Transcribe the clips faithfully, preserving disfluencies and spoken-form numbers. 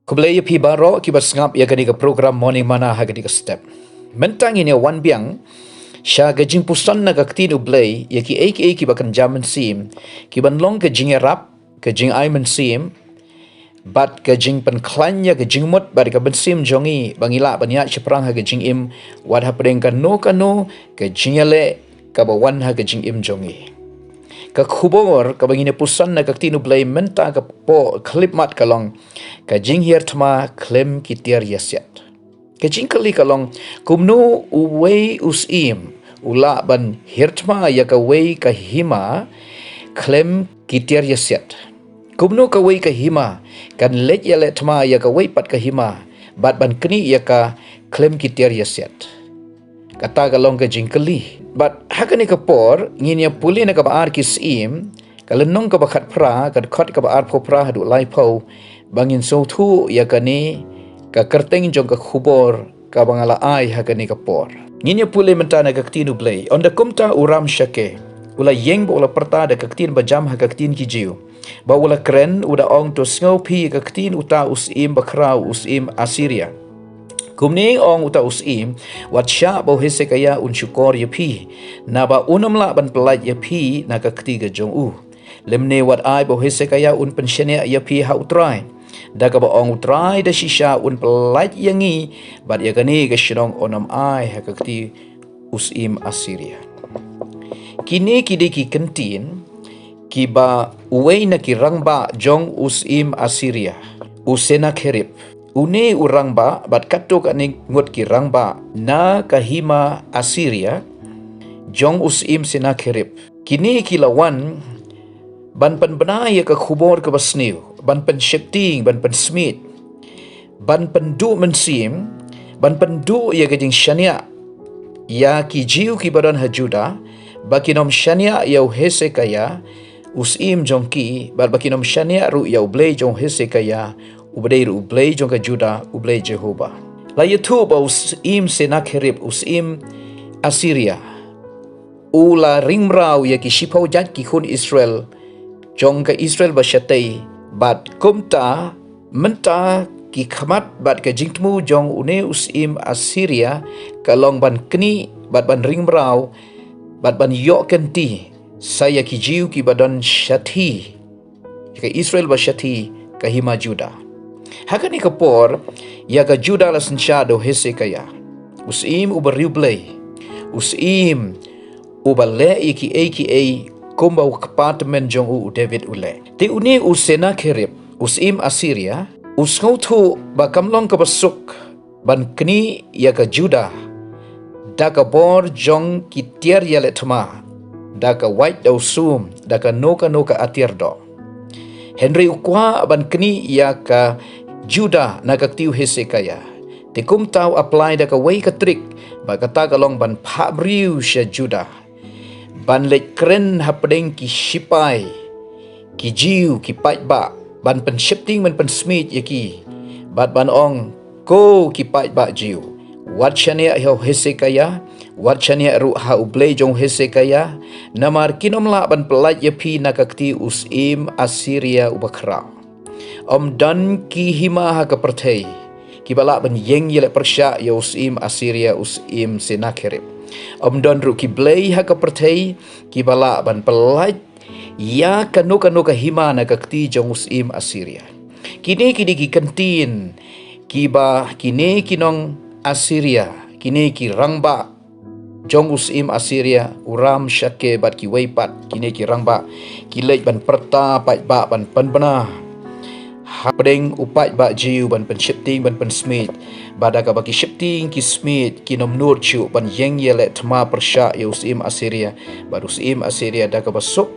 Khublei ïa phi baroh kiba sngap ïa kane ka program Morning Manna ha kane ka step. Mynta ngin ïa wan biang sha ka jingpuson na ka ktien U Blei ïa kiei kiei kiba kynja mynsiem, kiban long ka jingïarap, ka jingai mynsiem, bad ka jingpynkhlaiñ ïa ka jingmut bad ka mynsiem jong ngi ba ngi lah ban ïaid shaphrang ha ka jingim, wat hapdeng kano kano ka jingïaleh kaba wan ha ka jingim jong ngi. Ka khubor kaba ngin ïa puson na ka ktien U Blei mynta ka por khyllipmat ka long, ka jinghiar thma khlem ki tiar ïasiat. Ka jingkylli ka long, kumno uwei u syiem u lah ban hiar thma ïa kawei ka hima khlem ki tiar ïasiat? Kumno kawei ka hima kan leit ïaleh thma ïa kawei pat ka hima bad ban knieh ïa ka khlem ki tiar ïasiat? Kata ka long ka jingkylli. Bad ha kane ka por ngin ïa pule na kaba ar Ki Syiem, ka lynnong kaba khatphra, ka dkhot kaba arphew phra haduh laiphew, ba ngin sngewthuh ïa kane ka kyrteng jong ka khubor kaba nga la ai ha kane ka por. Ngin ïa pule mynta na ka ktien U Blei. Ynda kumta u Rabshake u la ïeng bad u la pyrta da ka ktien bajam ha ka ktien ki Jiw, bad u la kren, u da ong, to sngew phi ïa ka ktien uta u syiem bakhraw, u syiem Assyria. Kumne ong uta u syiem, wat shah ba u Hesekiah un shukor ïa phi, naba unym lah ban pyllait ïa phi na ka kti ka jong u. Lymne wat ai ba u Hesekiah un pynshaniah ïa phi ha U Trai, da kaba ong, U Trai da shisha un pyllait ïa ngi bad ïa kane ka shnong, unym ai ha ka kti u syiem Assyria. Kine ki dei ki kyntien kiba uwei na ki rangbah jong u syiem Assyria, u Sennacherib. Une u rangbah bad katto katne ngut ki rangbah na ka hima Assyria jong u syiem Sennacherib, kine ki la wan ban pynbna ïa ka khubor kaba sniew, ban pynsheptieng, ban pynsmiej, ban pynduh mynsiem, ban pynduh ïa ka jingshaniah ïa ki Jiw kiba don ha Judah, ba kin ym shaniah ïa u Hesekiah u syiem jong ki, bad ba kin ym shaniah ruh ïa U Blei jong u Hesekiah, uba dei ruh U Blei jong ka Judah, U Blei Jehobah. La ïathuh ba u syiem Sennacherib, u syiem Assyria, u la ring mraw ïa ki shiphew jait ki khun Israel jong ka Israel bashatei, bad kumta mynta ki khmat bad ka jingthmu jong une u syiem Assyria ka long ban knieh bad ban ring mraw bad ban ïoh kynti sa ïa ki Jiw kiba don shathie, ïa ka Israel bashathie, ka hima Judah. Ha kane ka por ïa ka Judah la synshar da u Hesekiah, u syiem uba riewblei, u syiem uba leh ïa kiei kiei kumba u kpa tymmen jong u, u David u leh. Te une u Sennacherib, u syiem Assyria, u sngewthuh ba kam long kaba suk ban knieh ïa ka Judah da ka bor jong ki tiar ïaleh thma, da ka wait da u sum, da kano kano ka atiar doh. Hynrei u kwah ban knieh ïa ka Judah na ka kti u Hesekiah. Te kumta u apply da kawei ka trick, bad kata ka long ban phah briew sha Judah, ban leit kren hapdeng ki shipai ki Jiw, ki paidbah, ban pynsheptieng, ban pynsmiej ïa ki, bad ban ong, ko ki paidbah Jiw, wat shaniah ha u Hesekiah, wat shaniah ruh ha U Blei jong u Hesekiah, namar kin ym lah ban pyllait ïa phi na ka kti u syiem Assyria uba khraw. Ym don ki hima ha ka pyrthei kiba lah ban ïeng ïaleh pyrshah ïa u syiem Assyria, u syiem Sennacherib. Ym don ruh ki blei ha ka pyrthei kiba lah ban pyllait ïa kano kano ka hima na ka kti jong u syiem Assyria. Kine ki dei ki kyntien kiba kine ki nong Assyria, kine ki rangbah jong u syiem Assyria, u Rabshake bad kiwei pat, kine ki rangbah, ki leit ban pyrta paidbah, ban pynbna hapdeng u paidbah Jiw, ban pynsheptieng, ban pynsmiej, bad da kaba ki sheptieng ki smiej, kin ym nud shuh ban ïeng ïaleh thma pyrshah ïa u syiem Assyria, bad u syiem Assyria da kaba suk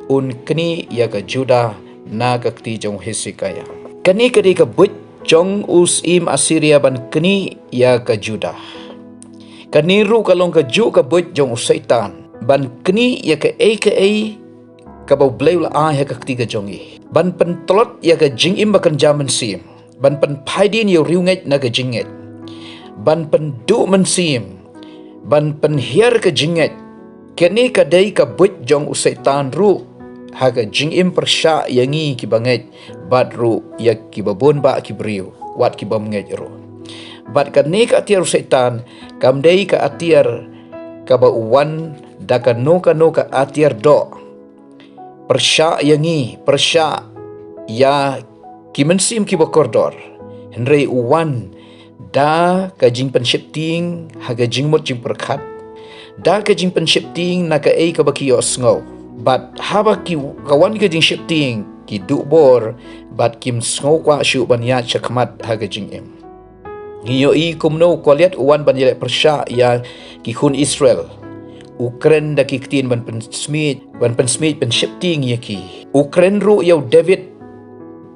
un knieh ïa ka Judah na ka kti jong u Hesekiah. Kane ka dei ka buit jong u syiem Assyria ban knieh ïa ka Judah. Kane ruh ka long kajuh ka buit jong u Soitan ban knieh ïa kaei kaei kaba U Blei u la ai ha ka kti ka jong ngi, ban pyntlot ïa ka jingim ba kynja mynsiem, ban pynphai dien ïa u riewngeit na ka jingngeit, ban pynduh mynsiem, ban pynhiar ka jingngeit. Kane ka dei ka buit jong u Soitan ruh ha ka jingim pyrshah ïa ngi kiba ngeit bad ruh ïa kiba bun bah ki briew, wat ki bym ngeit ruh. Bad kane ka atiar u Soitan kam dei ka atiar kaba u wan da kano kano ka atiar doh, pyrshah ïa ngi, pyrshah ïa ki mynsiem kiba kordor. Hynrei u wan da ka jingpynsheptieng ha ka jingmut jingpyrkhat, da ka jingpynsheptieng na kaei kaba ki ïohsngew. Bad haba ki, ka wan ka jingsheptieng, ki duh bor bad kim sngew kwah shuh ban ïaid shakhmat ha ka jingim. Ngi ïohi kumno u Goliath u wan ban ïaleh pyrshah ïa ki khun Israel. U kren da ki ktien ban pynsmiej, ban pynsmiej, pynsheptieng ïa ki. U kren ruh ïa u David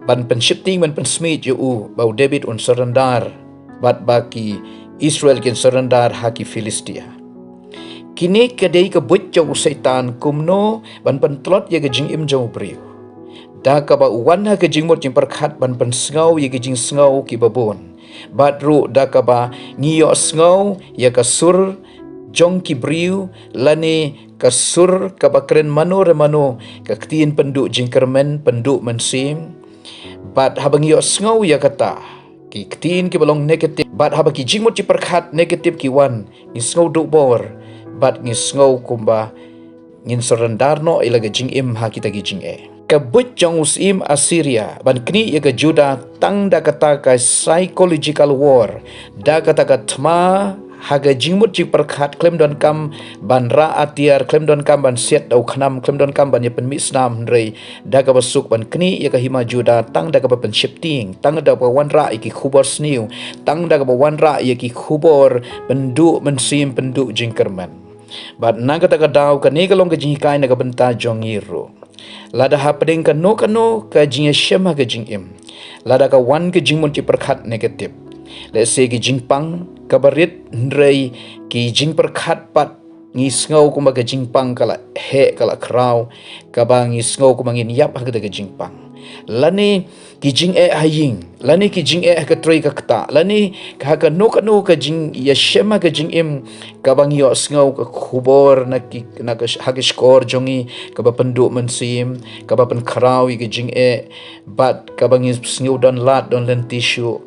ban pynsheptieng, ban pynsmiej ïa u, ba u David un surrender bad ba ki Israel kin surrender ha ki Philistia. Kine ka dei ka buit jong u Soitan kumno ban pyntlot ïa ka jingim jong u briew. Da kaba u wan ha ka jingmut jingpyrkhat ban pynsngew ïa ka jingsngew kiba bun. Bad ruh da kaba ngi ïohsngew ïa ka sur jong ki briew lane ka sur kaba kren mano re mano, ka ktien pynduh jingkyrmen, pynduh mynsiem. Bad haba ngi ïohsngew ïa kata, ki ktien kiba long negative, bad haba ki jingmut jingpyrkhat negative ki wan, ngi sngew duh bor bad ngi sngew kumba ngin surrender noh ïa la ka jingim ha kita ki jingeh. Ka buit jong u syiem Assyria ban knieh ïa ka Judah tang da kata ka psychological war, da kata ka thma ha ka jingmut jingpyrkhat, khlem donkam ban rah atiar, khlem donkam ban siat da u khnam, khlem donkam ban ïa pynmih snam, hynrei da kaba suk ban knieh ïa ka hima Judah tang da kaba pynsheptieng, tang da kaba wanrah ïa ki khubor sniew, tang da kaba wanrah ïa ki khubor pynduh mynsiem, pynduh jingkyrmen. Bad na kata ka daw, kane ka long ka jinghikai na ka bynta jong ngi ruh. Lada hapdeng kano kano ka jingïashem ha ka jingim, lada ka wan ka jingmut jingpyrkhat negative, lehse ki jingpang kaba rit, hynrei ki jingpyrkhat pat ngi sngew kumba ka jingpang ka la heh, ka la khraw, kaba ngi sngew kumba ngin ïap ha kata ka jingpang. Lane ki jingeh ha ïing, lane ki jingeh ha ka trei ka ktah, lane ha kano kano ka jingïashem ha ka jingim, kaba ngi ïohsngew ka khubor na ki, na ka, ha ka shkor jong ngi, kaba pynduh mynsiem, kaba pynkhraw ïa ka jingeh, bad kaba ngi sngew don lad don lynti shuh.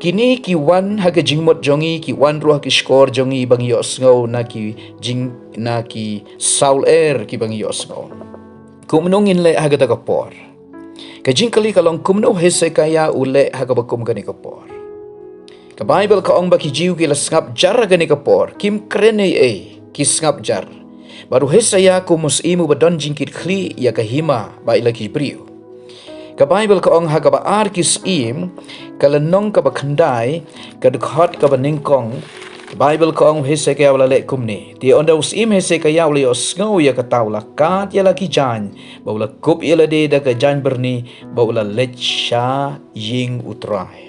Kine ki wan ha ka jingmut jong ngi, ki wan ruh ha ki shkor jong ngi ba ngi ïohsngew na ki jing, na ki sawlyer kiba ngi ïohsngew. Kumno ngin leh ha kata ka por? Ka jingkylli ka long, kumno u Hesekiah u leh ha kaba kum kane ka por? Ka Baibl ka ong ba ki Jiw ki la sngap jar ha kane ka por, kim kren ei ei, ki sngap jar. Bad u Hesekiah kum u syiem uba don jingkitkhlieh ïa ka hima bad ïa la ki briew. Ka Baibl ka ong ha kaba ar ki Syiem, ka lynnong kaba khyndai, ka dkhot kaba nyngkong, ka Baibl ka ong u Hesekiah u la leh kumne. Te ynda u syiem Hesekiah u la ïohsngew ïa kata, u la kad ïa la ki jaiñ, bad u la kup ïa lade da ka jaiñbyrni, bad u la leit sha ïing U Trai.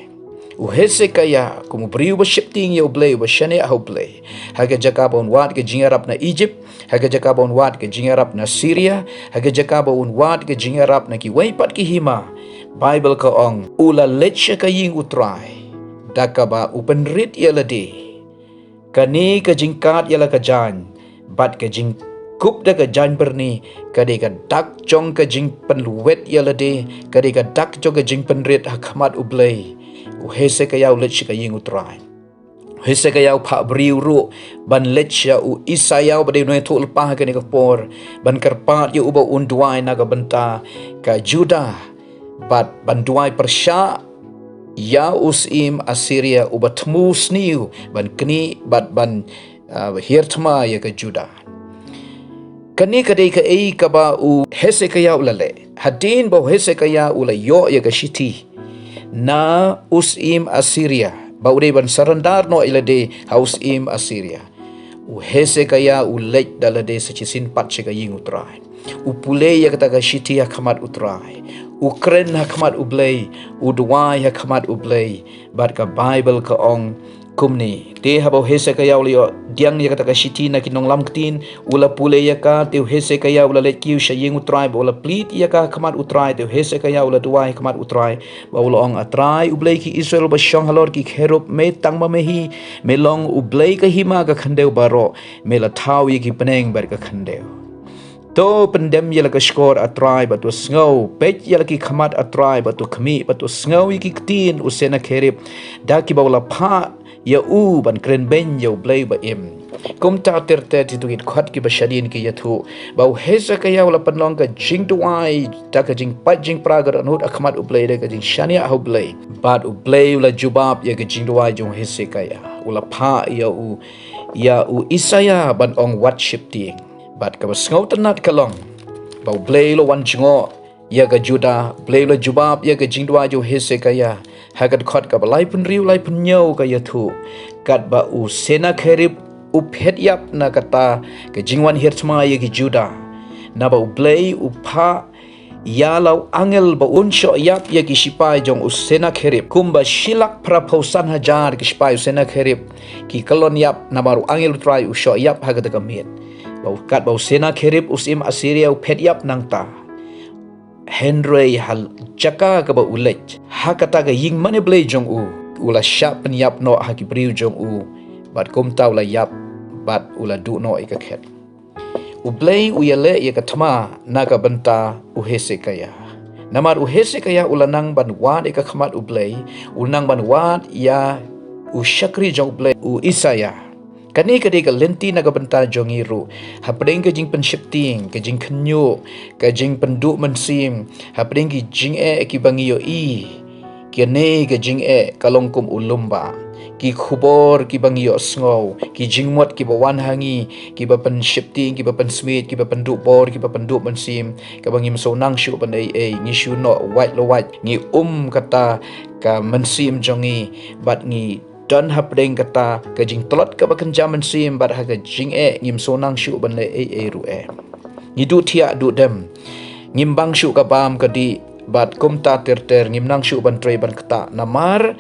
U Hesekiah kum u briew uba sheptieng ïa U Blei, uba shaniah ha U Blei, ha ka jaka ba un wad ka jingïarap na Egypt, ha ka jaka ba un wad ka jingïarap na Syria, ha ka jaka ba un wad ka jingïarap na kiwei pat ki hima, Baibl ka ong u la leit sha ka ïing U Trai da kaba u pynrit ïa lade. Kane ka jingkad ïa la ka jaiñ bad ka jingkup da ka jaiñbyrni ka dei ka dak jong ka jingpynlwet ïa lade, ka dei ka dak jong ka jingpynrit ha khmat U Blei. U Hesekiah u leit sha ka ïing U Trai. U Hesekiah u phah briew ruh ban leit sha u Isaiah uba dei u nongïathuhlypa ha kane ka por, ban kyrpad ïa u ba un duwai na ka bynta ka Judah, bad ban duwai pyrshah ïa u syiem Assyria uba thmu sniew ban knieh bad ban, uh, hiar thma ïa ka Judah. Kane ka dei kaei kaba u Hesekiah u la leh. Hadien ba u Hesekiah u la ïoh ïa ka shithi na u syiem Assyria ba u dei ban surrender noh ïa lade ha u syiem Assyria, u Hesekiah u leit da lade sa shisien pat sha ka ïing U Trai. U pule ïa kata ka shithi ha khmat U Trai. U kren ha khmat U Blei, u duwai ha khmat U Blei. Bad ka Baibl ka ong kumne. Te haba u Hesekiah u la ïoh pdiang ïa kata ka shithi na ki nonglam ktien, u la pule ïa ka, te u Hesekiah u la leit kiew sha ïing U Trai, bad u la plied ïa ka ha khmat U Trai, te u Hesekiah u la duwai ha khmat U Trai, bad u la ong, A Trai, U Blei ki Israel uba shong halor ki kherub, me tang ma me hi, me long U Blei ka hima ka khyndew baroh, me la thaw ïa ki bneng bad ka khyndew. To pyndem ïa la ka shkor, A Trai, bad to sngew. Peit ïa la ki khmat, A Trai, bad to khmih, bad to sngew ïa ki ktien u Sennakherib, da kiba u la phah ïa u ban kren beiñ ïa U Blei ba im. Kumta ter ter, to ngin khot kiba shadien ki ïathuh ba u Hesekiah u la pynlong ka jingduwai da ka jingpait jingpra ka dohnud ha khmat U Blei, da ka jingshaniah ha U Blei. Bad U Blei u la jubab ïa ka jingduwai jong u Hesekiah. U la phah ïa u, ïa u Isaiah ban ong wat sheptieng. Bad kaba sngewtynnat ka long ba U Blei u la wan jngoh ïa ka Judah. U Blei u la jubab ïa ka jingduwai jong u Hesekiah. Ha ka dkhot kaba laiphew hynriew, laiphew hynñiew ka ïathuh, katba u Sennakherib u phet ïap na kata ka jingwan hiar thma ïa ki Judah, naba U Blei u phah ïa la u angel ba un shoh ïap ïa ki shipai jong u Sennakherib. Kumba shi lak phra phew san hajar ki shipai u Sennakherib ki kyllon ïap, namar u angel U Trai u shoh ïap ha kata ka miet. Ba u, katba u Sennakherib u syiem Assyria u phet ïap nangta, hynrei ha jaka kaba u leit, ha kata ka ïing mane blei jong u, u la shah pynïap noh ha ki briew jong u, bad kumta u la ïap, bad u la duh noh ïa ka khet. U Blei u ïaleh ïa ka thma na ka bynta u Hesekiah. Namar u Hesekiah u la nang ban wad ïa ka khmat U Blei, u la nang ban wad ïa u shakri jong U Blei, u Isaiah. Kane ka dei ka lynti na ka bynta jong ngi ruh. Hapdeng ka jingpynsheptieng, ka jingkhynñiuh, ka jingpynduh mynsiem, hapdeng ki jingeh kiba ngi ïohi, kane ka jingeh ka long kum u lum ba, ki khubor kiba ngi ïohsngew, ki jingmut kiba wan ha ngi, kiba pynsheptieng, kiba pynsmiej, kiba pynduh bor, kiba pynduh mynsiem, kaba ngim sngewthuh shuh ban ei ei, ngi shu noh wait la wait, ngi um kata ka mynsiem jong ngi, bad ngi don hapdeng kata ka jingtlot kaba kynja mynsiem, bad ha ka jingeh ngim sngewthuh shuh ban leh ei ei ruh eh. Ngi duh thiah duh dem, ngim bang shuh ka bam ka dih, bad kumta ter ter ngim nang shuh ban trei ban ktah, namar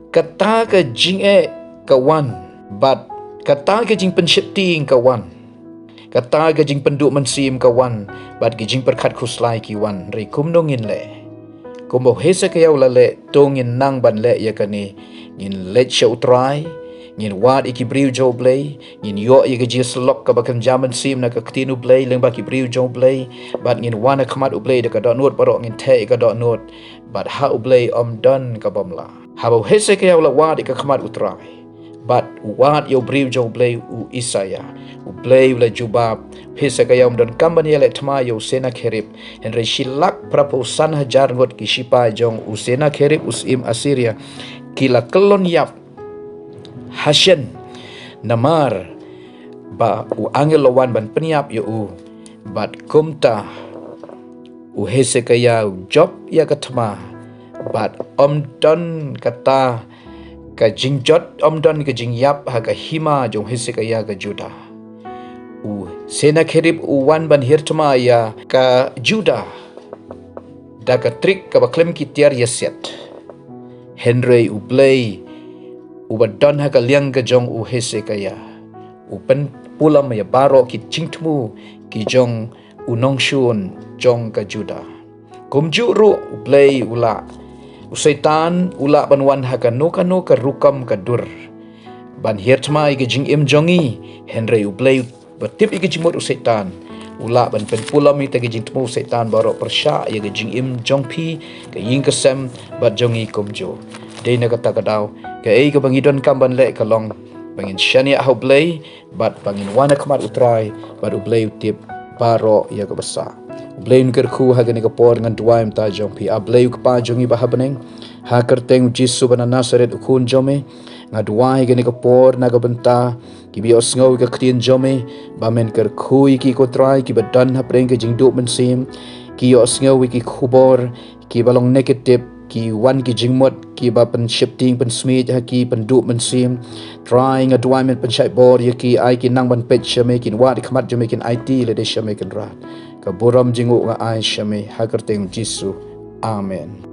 kata ka jingeh ka wan, bad kata ka jingpynsheptieng ka wan, kata ka jingpynduh mynsiem ka wan, bad ki jingpyrkhat khuslai ki wan. Hynrei kumno ngin leh? Kumba u Hesekiah u la leh, to ngin nang ban leh ïa kane. Ngin leit sha U Trai, ngin wad ïa ki briew jong U Blei, ngin ïoh ïa ka jingïasyllok kaba kynja mynsiem na ka ktien U Blei lyngba ki briew jong U Blei, bad ngin wan ha khmat U Blei da ka dohnud baroh, ngin theh ïa ka dohnud, bad ha U Blei ym don ka bym lah. Haba u Hesekiah u la wad ïa ka khmat U Trai, bad u wad ïa u briew jong U Blei u Isaiah, U Blei u la jubab. Hesekiah um donkam ban ïaleh thma ïa u Sennakherib, hynrei shi lak phra phew san hajar ngut ki shipai jong u Sennakherib u syiem Assyria ki la kyllon ïap ha shen, namar ba u angel u la wan ban pynïap ïa u. Bad kumta u Hesekiah u jop ïa ka thma, bad ym don kata ka jingjot, ym don ka jingïap ha ka hima jong u Hesekiah ka Judah. U Sennakherib u wan ban hiar thma ïa ka Judah da ka trick kaba khlem ki tiar ïasiat. Hynrei U Blei uba don ha ka liang ka jong u Hesekiah u pynpulom ïa baroh ki jingthmu ki jong u nongshun jong ka Judah. Kumjuh ruh U Blei u lah, u Soitan u lah ban wan ha kano kano ka rukom ka dur ban hiar thma ïa ka jingim jong ngi, hynrei U Blei uba tip ïa ka jingmut u Soitan u lah ban pynpulom ïa ka jingthmu u Soitan baroh pyrshah ïa ka jingim jong phi, ka ïing ka sem, bad jong ngi kumjuh. Dei na kata ka daw, kaei kaba ngi donkam ban leh ka long ba ngin shaniah ha U Blei, bad ba ngin wan ha khmat U Trai, bad U Blei u tip baroh ïa kaba sah. U Blei un kyrkhu ha kane ka por. Ngan duwai mynta jong phi. A Blei u Kpa jong ngi ba ha bneng, ha kyrteng u Jisu ba na Nasaret u Khun jong me, nga duwai kane ka por na ka bynta kiba ïohsngew ïa ka ktien jong me, ba men kyrkhu ïa ki ko Trai kiba don hapdeng ka jingduh mynsiem, ki ïohsngew ïa ki khubor kiba long negative, ki wan ki jingmut kiba pynsheptieng pynsmiej ha ki, pynduh mynsiem. Trai nga duwai men pynshait bor ïa ki, ai ki nang ban peit sha me, kin wad ïa ka khmat jong me, kin aiti lade sha me Kynrad. Ka burom jong u nga ai sha me ha kyrteng Jisu. Amen.